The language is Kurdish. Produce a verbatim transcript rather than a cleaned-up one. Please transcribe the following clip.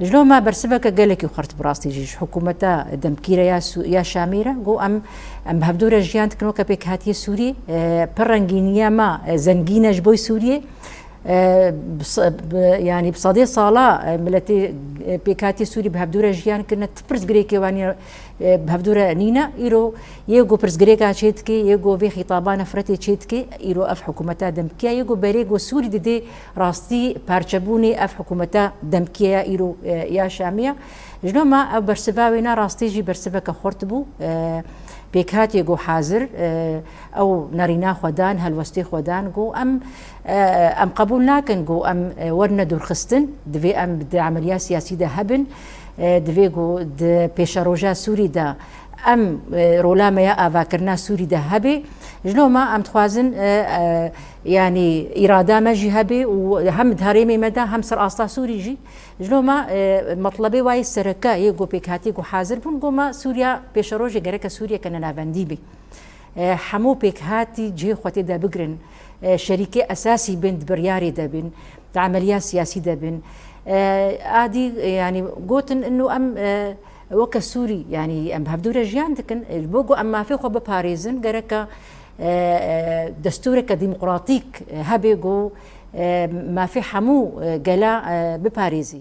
Ji no me bersiveke gelekî xurt bi rastî jî ji hikûmeta demkî re ya Sû-, ya Şamî re got, em, em bi hevdû re jiyan dikin weke pêkhatiyê Sûrî, e, pir rengîniya me, e, zengîn e ji bo Sûriyê. E, bi se-, bi, yanî bi sedê sala, e, miletê, e, pêkhatiyê Sûrî bi hevdû re jiyan kirine, ti pirsgirêkê wan e, e, bi hevdû re nîne. Îro yê ku pirsgirêka çê dike, yê ku vê xîtaba nefretê çê dike, îro ev hikûmeta demkiya, yê ku berê ku Sûrî didê rastî parçebûnê ev hikûmeta demkiya ya îro, e, ya Şamî ya. Ji no me ev bersiva wê na rastî jî bersiveke xurt bû. E, pêkhatiyê ku hazir, e, ew nerîna xwe dan, helwestê xwe dan, ku em, e, em qebûl nakin ku em, e, werine dûrxistin, divê em di emeliya siyasî de hebin, e, divê ku di pêşeroja Sûrî de em, e, rola me ya avakirina Sûrî de hebe. Ji no me em dixwazin, e, e, yanî îrada me jî hebe û hem di herêmê me de hem ser asta Sûrî jî. Ji no me, e, metlebê wayê sereke yê ku pêkhatî ku hazir bûn, got me Sûriya pêşerojê gereke Sûriyeke nenavendî be. E, hemû pêkhatî cihê xwe tê de bigrin. E, şerîkê esasî bin di biryarê de bin, di emeliya siyasî de bin. E, adî, e, yanî gotin inu em, e, weke Sûrî, yanî em bi hevdû re jiyan dikin. E, ji bo ku em mafê xwe biparêzin, gereke, e, e, destûreke demokratîk, e, hebe ku, e, mafê hemû, e, gela, e, biparêzî.